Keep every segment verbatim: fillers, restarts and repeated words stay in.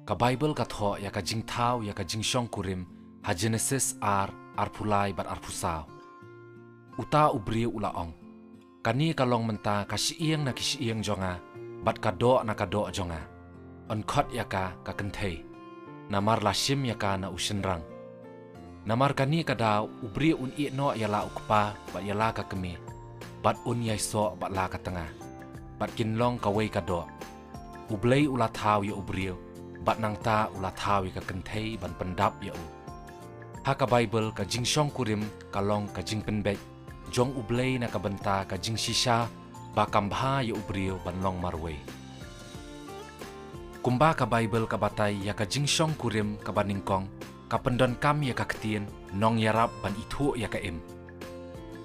Ka Baibl ka thoh ïa ka jingthaw ïa ka jingshongkurim ha Jenesis ar, arphew lai bad arphew saw. Uta u briew u la ong, "Kane ka long mynta ka shyieng na ki shyieng jong nga, bad ka doh na ka doh jong nga. Yn khot ïa ka ka kynthei, namar la shim ïa ka na u shynrang. Namar kane ka daw u briew un ïehnoh ïa la u kpa bad ïa la ka kmie, bad un ïasoh bad la ka tnga, bad kin long kawei ka doh. U Blei u la thaw ïa u briew, bad nangta u la thaw ïa ka kynthei ban pyndap ïa u." Ha ka Baibl, ka jingshongkurim ka long ka jingpynbeit jong U Blei na ka bynta ka jingshisha ba kam bha ïa u briew ban long marwei. Kumba ka Baibl ka batai ïa ka jingshongkurim kaba nyngkong, ka pyndonkam ïa ka ktien nongïarap ban ithuh ïa ka im.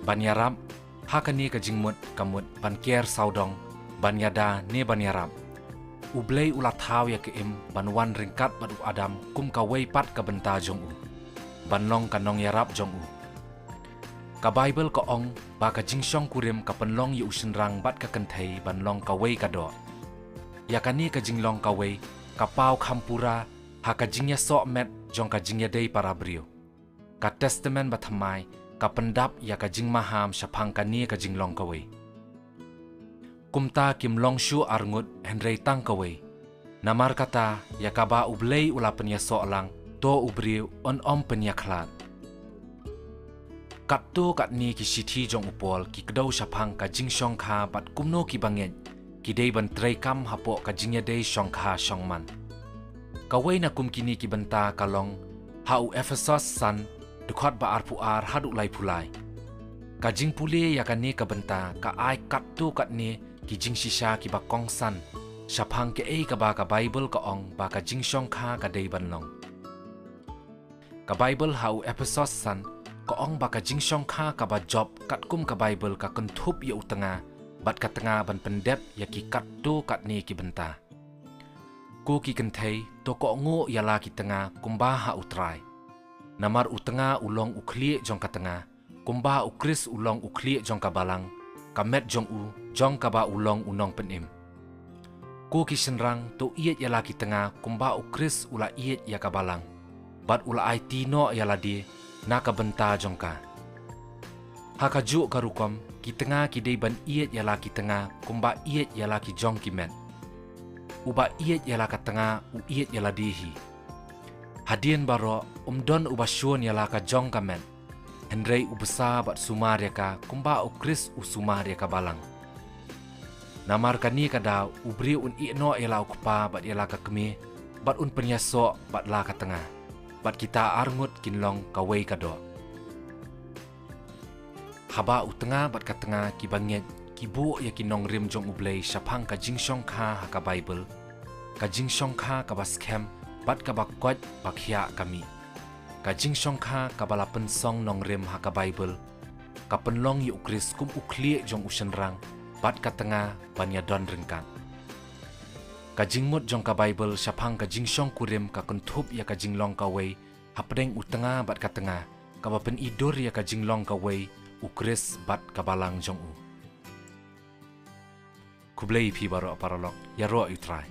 Ban ïarap, ha kane ka jingmut ka mut ban ker sawdong, ban ïada ne ban ïarap. U Blei u la thaw ïa ka im ban wan ryngkat bad u Adam kum kawei pat ka bynta jong u, ban long ka nongïarap jong u. Ka Baibl ka ong ba ka jingshongkurim ka pynlong ïa u shynrang bad ka kynthei ban long kawei ka doh. Ïa kane ka jinglong kawei ka paw kham pura ha ka jingïasoh met jong ka jingïadei para briew. Ka Testament Bathymmai ka pyndap ïa ka jingmaham shaphang kane ka jinglong kawei. Kumta kim long shuh arngut hynrei tang kawei. Namar kata, ïa kaba U Blei u la pynïasoh lang, to u briew un ym pynïakhlad. Katto katne ki shithi jong u Paul ki kdew shaphang ka jingshongkha bad kumno ki bangeit ki dei ban treikam hapoh ka jingïadei shongkha shongman. Kawei na kum kine ki bynta ka long ha u Ephesos san, dkhot ba arphew ar haduh laiphew lai. Ka jingpule ïa kane ka bynta ka ai katto katne ki jingshisha kiba kongsan shaphang kaei kaba ka Baibl ka ong ba ka jingshongkha ka dei ban long. Ka Baibl ha u Ephesos san ka ong ba ka jingshongkha kaba jop katkum ka Baibl ka kynthup ïa u tnga, bad ka tnga ban pyndep ïa ki katto katne ki bynta. Ko ki kynthei, to kohnguh ïa la ki tnga kumba ha U Trai. Namar u tnga u long u khlieh jong ka tnga, kumba u Khrist u long u khlieh jong ka balang, ka met jong u, jong kaba u long u nongpynim. Ko ki shynrang, to ïeit ïa la ki tnga kumba u Khrist u la ïeit ïa ka balang, bad u la aiti noh ïa lade na ka bynta jong ka. Ha kajuh ka rukom, ki tnga ki dei ban ïeit ïa la ki tnga kumba ïeit ïa la ki jong ki met. Uba ïeit ïa la ka tnga u ïeit ïa lade hi. Hadien baroh, um don uba shun ïa la ka jong ka met, hynrei u bsa bad sumar ïa ka kumba u Khrist u sumar ïa ka balang. Namar kane ka daw u briew un ïehnoh ïa la u kpa bad ïa la ka kmie, bad un pynïasoh bad la ka tnga, bad kita arngut kin long kawei ka doh. Haba u tnga bad ka tnga kiba ngeit ki buh ïa ki nongrim jong U Blei shaphang ka jingshongkha ha ka Baibl, ka jingshongkha kaba skhem bad kaba koit ba khiah ka mih. Ka jingshongkha kaba la pynsong nongrim ha ka Baibl ka pynlong ïa u Khrist kum u khlieh jong u shynrang bad ka tnga ban ïadon ryngkat. Ka jingmut jong ka Baibl shaphang ka jingshongkurim ka kynthup ïa ka jinglong kawei hapdeng u tnga bad ka tnga, kaba pyni dur ïa ka jinglong kawei u Khrist bad ka balang jong u. Khublei ïa phi baroh paralok, ïaroh ïa U Trai.